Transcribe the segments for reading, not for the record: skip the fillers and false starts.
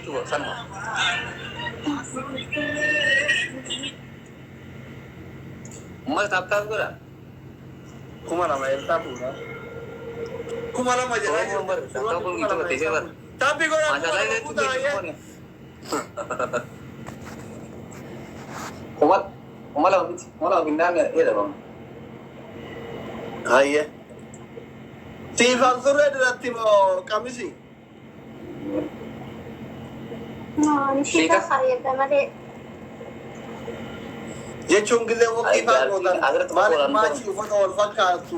beektu sanuma. Uummata tap tap godha. 2000 eessaa fuudha? 2000 jedhaa Oromoon bar jirti. tap tap Kuma godhu lama teessee eessaa bar. fuudha? Tap godhaa kuma Maashaallah lama jechuun fuutaa teessee ayyee. kun. Kuma 2000 miti. 2000 binnaan jedhama. Ayyee. Siifan surree duratti moo qamisi? No, ani Sheeka. shiika kaayyadha malee. Jechuun gizee waqtii Ay, faa jaartiin gootan asirratti maaliif qolaan maachii ta'u. uffata wal fakkaatu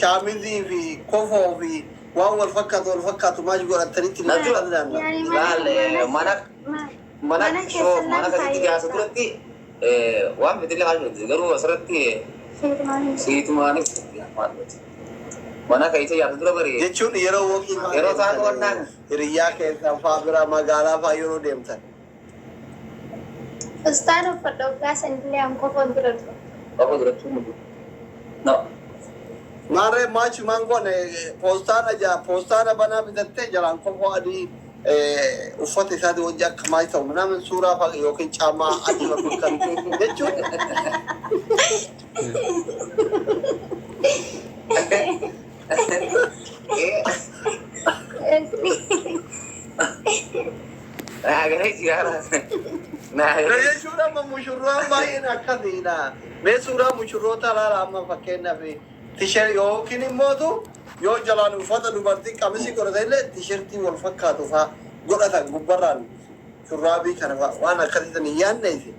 shaamizii fi kofoo fi waan wal fakkaatu maachi godhatanitti Na dura ni danda'ama. Yani mana laal mana mana mana mana shoo keessa mana nan kasitti jaarsa kaayyadha. duratti waan fedhillee haa jirtu, garuu asirratti Sheetumaan hin siitumaan mana keessa jaarsa dura bari Jechuun yeroo waqtii faa yeroo taatu deemtan wannaan hiriyyaa keessan faa bira magaalaa faa yeroo deemtan. Fustaan uffadha waggaa sanillee an kofoon dura dura. Qofa duratti mudu. No. Maarree maachi maan goone poostaana jaa poostaana banaa bitattee jalaan kofoo adii uffata isaatii wajji akka maachi ta'u minaamin suuraa faa yookiin caamaa adii wal fakkaatu jechuun. Naa jiraara. Naa Na jechuun amma mushurraan baay'een akkasiidha. Mee suuraa mushurroota ilaala amma, fakkeenyaaf tishee yookiin immootu yoo jalaan uffata dubartii qamisii godhatan illee tishertii wal fakkaatu faa godhatan, gubbarraan shurraabii kana faa waan akkasii san hin yaadne isin.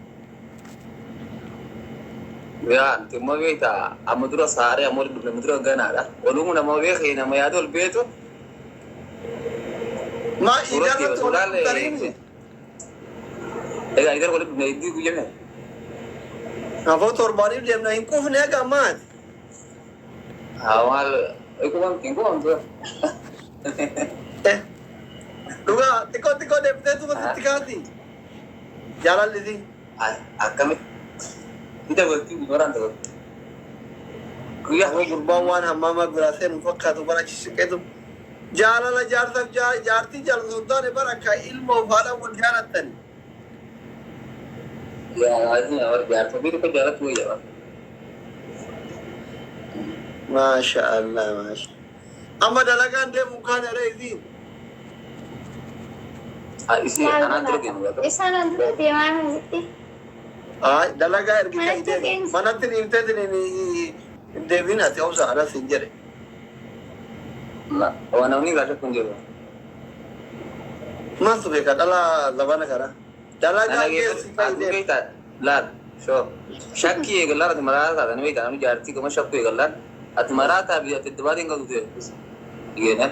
Yaa, nuti immoo beektaa, amma dura saaree amma walitti dhufne, amma dura ganaadha. Walumaa nama beekee nama yaada ol beetu. Maa Suuratti iidarratti walitti suuraan dhuftaniini? Egaa idar walitti dhufne iddii guyyaa meeqa? Afoo torbaaniif deemna, hin quufne akka ammaati. Haa, maal hin quufamtu. Eh, dhugaa xiqqoo xiqqoo deemtee tuma sitti kaati. Jaalallisi. Akkamitti ni dabalti, waraan dabalti. Guyyaa Amma gurbaan waan hammaamaa biraa seenu fakkaatu bara achi siqeetu. Jaalala jaarsaaf jaartii jaalatu hin taane, bara akka ilma of haadha wal jaalattani. Yaa warra jaarsa ofii tokko jaalatu wayya. Maasha Allah, maasha. Amma dalagaan deemu kaan eree isiin. Isii Maal anaan dura godhaa? deemu gaafa. Isaan an dura deemaa asitti. Ay, dalagaa ergi ka'i Manatti deemi. keenya. Manatti dhiifteetiin hin deebiin ati obsa anas hin jedhe. Waan namni irraa shakku hin jiru. Maaltu beeka dhala zabana kana? Dalagaa geessi ka'i Ati deemi. beektaa laal shoo shakkii eegallaan ati maraataa taatan beektaa, namni jaartii gama shakkuu eegallaan ati maraataa biyya ati itti baatiin qabdu ta'e dhigeenan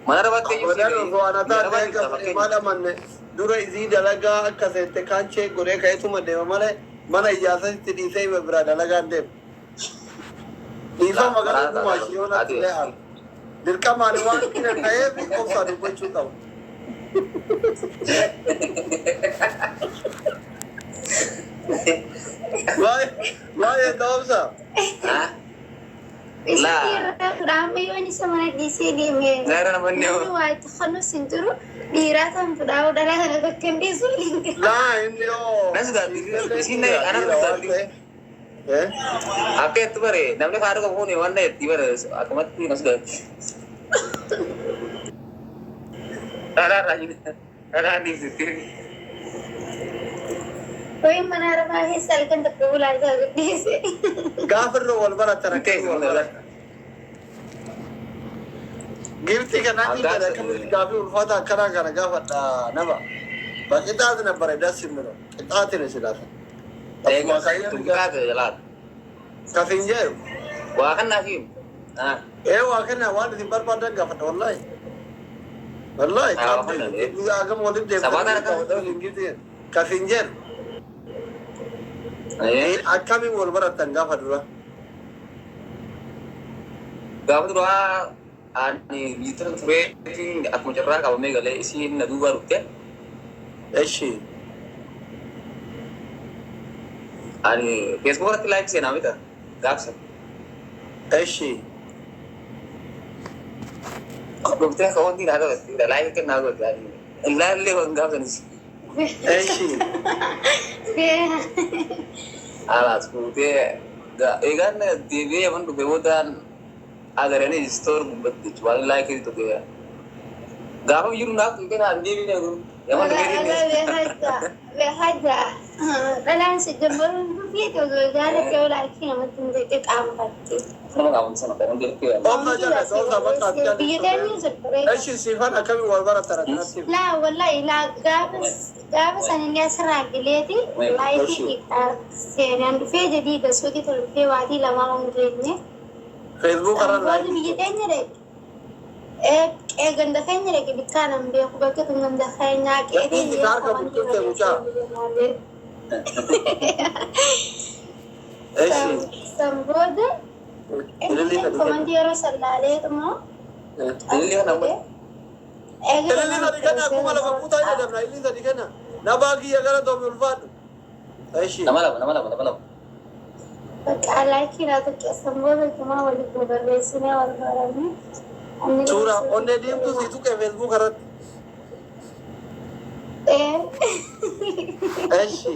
mana rabattee jirti. Abadan, osoo ana biyya taate rabaa akka jirta fedhe fakkeenya. maal amanne dura isii dalagaa akka seente kaan chee godhee ka'eetuma deema malee mana ijaarsatti dhiisee hima biraa dalagaan deema. Dhiifama gara Maraataa dhugumaa ishee yoo natti ati illee haala. Dirqamaan waan kina ta'eef obsaa dubbachuu qaba. Waa'ee ta'umsa. Isa Laa. dhiiraa fudha amma yoon isa mana dhiisee deeme. Gaara namoonni Namni waa itti kanus hin jiru, dhiiraa tan fudhaa, dhalaa kana bakka hin dhiisu. Laa, inni yoo. Na sodaatti. Isiin dhiira ana dhiira waan sodaatti. ta'eef. Eh? Akka itti bare namni haadha qabu kun waan itti bare akkamatti na sodaatti. Dhalaadhaa jiru. Dhalaan dhiibsitti. Wayi mana arabaa keessa halkan tokko bulaa isaa guddise. Gaafa irra wal baratan Hin akkasii teessu wal kun baratan. Giftii kanaan Hangaaf jedha, akkamitti gaafii ulfaata akkanaa kana gaafadha nama. Baqixaati na bare das የሚለው ቅጣት ነው ስላለ Egaa qixaate jalaata. Kafin jedhu. Waa kan naaf himu. Ee, waa kana waan isin barbaadan gaafadha, wallahi. Wallahi Ah, qaamni waa kana. agam walitti Sabaataan deemtanii kafin jedhu. Akkamiin wal baratan gaafa dura? Gaafa duraa ani biyya tureetiin akkuma carraa qabamee galee isiin na duuba dhufte. Eshi. Ani Facebook irratti live seenaa mita gaafsa. Eshi. Dhuftee akka wanti naa godhatte live kennaa godhatte. Ilaallee waan gaafanis. Eshi. Alaas fuutee eegaan deebi'ee yaman dhufe boodaan agaranii istoor gubbatti jechuudha. Waan laayikii tokko gaafa jiru naaf tuqee naan deebi'ee yaman dhufee. Behaja. Dhalaan si jammaruun dhufeeti osoo jaalatte olaakii namatti hin ta'e qaanfatti. Nama qaamni sana kan jedhu. Obsa jala, obsa bakka ati Biyya teenya sirrii. Eshi siifan akkamii wal baratan akkanatti? Laa wallahi laa gaafa gaafa sanillee asirraa gileeti laayifii seenaan dhufee jedhii gasuuti tolfee waatii lamaa waan geenye. Facebook irra Warri biyya teenya dhaqe. Qe'ee ganda keenya dhaqe bikkaan hin beeku bakka tun ganda keenyaa qe'ee Inni harka bultuutte mucaa. Eshi. San booda Ililli sadi kenna. komantii yeroo sallaalee xumoo. Ililli kana amma. Ililli sadi kenna akkuma lafa kutaa jedhamna. Ililli sadi kenna. Nabaa kiyya gara doomi ulfaadhu. Eshi. Nama lama, nama lama, nama lama. Bakka laayikii naa tokko san booda tumaa walitti barreessinee wal baranne. Suuraa onnee diimtuu si tuqe Facebook irratti. Eshi.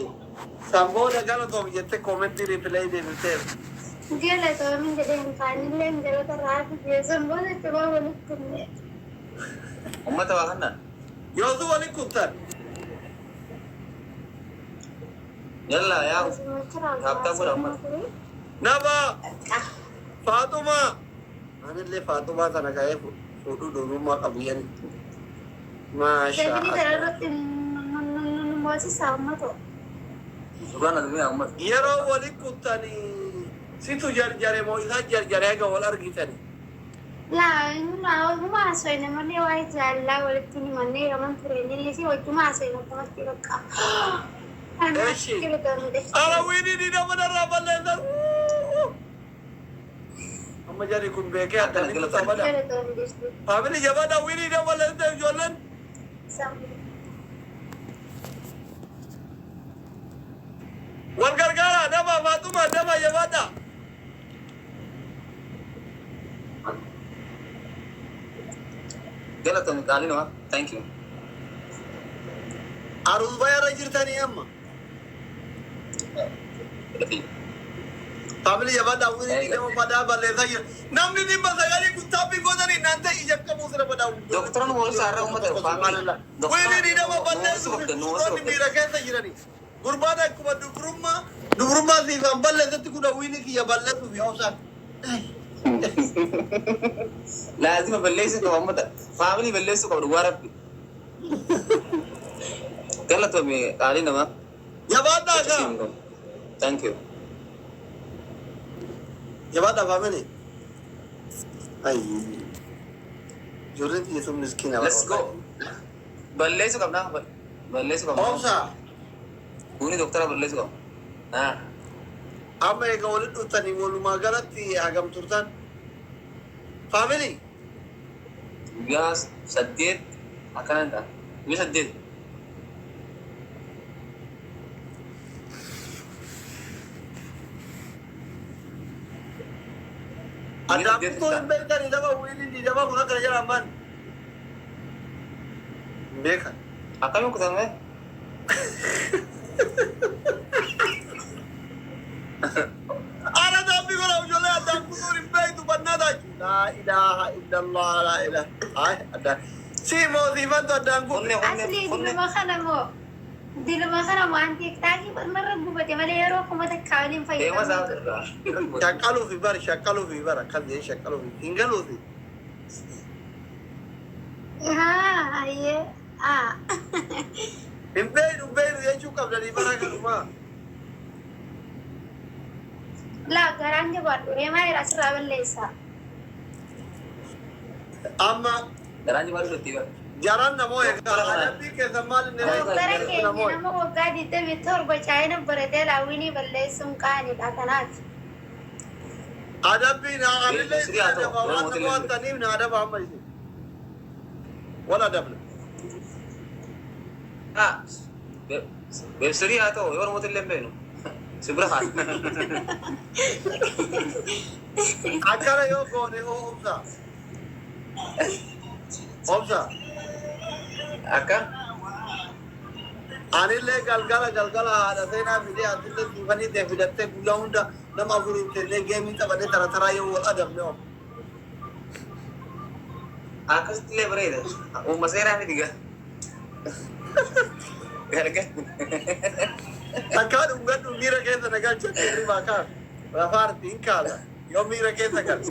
San booda gara doomi jettee koomentii riipileey deebifteef. Galatoomin jedheen kaanillee galata raafii san booda tumaa walitti kunne. Uummata waa kannaan. Yoosu waliin kuttan. Yalla yaa Haabtaa godha uummata. Nabaa. Faaxumaa. Anillee Faaxumaa tana ka'ee fuudhuu durbummaa qabu yani. Maashaa Dafni Allah. kana irratti moosisaa uummata. Dhugaan addunyaa uummata. Yeroo waliin kuttanii situ jarjare moo isaan jarjare haga wal argitani? Laa wajjuma haasofne malee waa'ee jaalalaa walitti himannee yaman tureenii fi wajjuma haasofne akkamatti bakka. Eshi. Ara wiini ni nama narraa balleessan. Amma jarri kun beekee addaan kutaa bada. Faamilii jabaadha wiini nama balleessan ijoolleen. Wal gargaara nama Faaxumaa nama jabaadha. Galatoomi qaalii namaa. Thank you. Aruus irra jirtanii amma. Faamilii jabaadha wiini nama badaa balleessaa jira. Namni 900 kun taapii gootanii naan ta'e ija qabuu sira badaa. Dooktoraan moolisa irra uummata faamilii. Wiini nama balleessu suuronni miira keessa jirani. Gurbaan akkuma dubrummaa dubrummaa siifaan balleessatti kun wiini kiyya balleessuuf yaa'uusaan. Laazima balleessuu qaba uummata. Faamilii balleessuu qaba dhugaa rabbi. Galatoomi qaalii namaa. Jabaadhaa kaa. Thank you. Jabaadhaa faamilii. Ayyi. Ijoolleen xiyya sun miskiina. Let's go. Balleessuu qabna. Balleessuu qabna. Obsa. Kuni doktora balleessuu qaba. Ah. Amma egaa walitti dhuftanii walumaa galatti hagam turtan? Faamilii. Guyyaa 8 akkanan ta'a. Guyyaa 8. Addaan kutuu hin beekani nama wiini diidama kun akkana jedhan man. Hin beekan. Akkamiin kutame? Ara daabbii godha ijoollee addaan kutuun hin beektu bannaa taachu. Laa ilaaha illallah laa ilaaha. Ay addaan. Si moo siifantu addaan kun. Qonnee qonnee Asli qonnee. diluma kana moo diluma kana moo an tiiktaakii marra gubate malee yeroo kuma takka waliin Deema fayyadamu. isaa irraa. Shaqqaluufi bari shaqqaluufi bara akkas jedhee shaqqaluufi hin galuufi. Haa ayyee haa. Hin beeynu hin beeynu jechuu qabdanii bara kanumaa. Laa garaan jabaadhu reemaa jira asirraa balleessaa. Amma Garaan jibaadhu itti bara. jaran namoo egaa adabbii keessa maal inni Doktara keenya namoo. nama waggaa 27 chaayina baratee laawwinii balleessuun qaanidha kanaaf. Adabbii na anillee Sirrii haa ta'u, adaba waan yeroo nama waan taniif na adaba amma isin. Wal adabna. Ah. Beebsirii haa ta'u yoo namoota illee hin beeknu. Si bira haa. Akkana yoo goone hoo obsa. Obsa. Akka? Anillee galgala galgala haadha seenaa fidee atillee siifanii ta'e fidattee guyyaa hunda nama afuriin tennee geemii taphannee tara taraa yoo wal adamne oo. Akkasitti illee bareeda. Uumma seenaa miti gaa. Gargar. Takkaa dhungadhu miira keessa na galcha hirribaa kaasa. Rafaarti hin kaasa. Yoo miira keessa galche.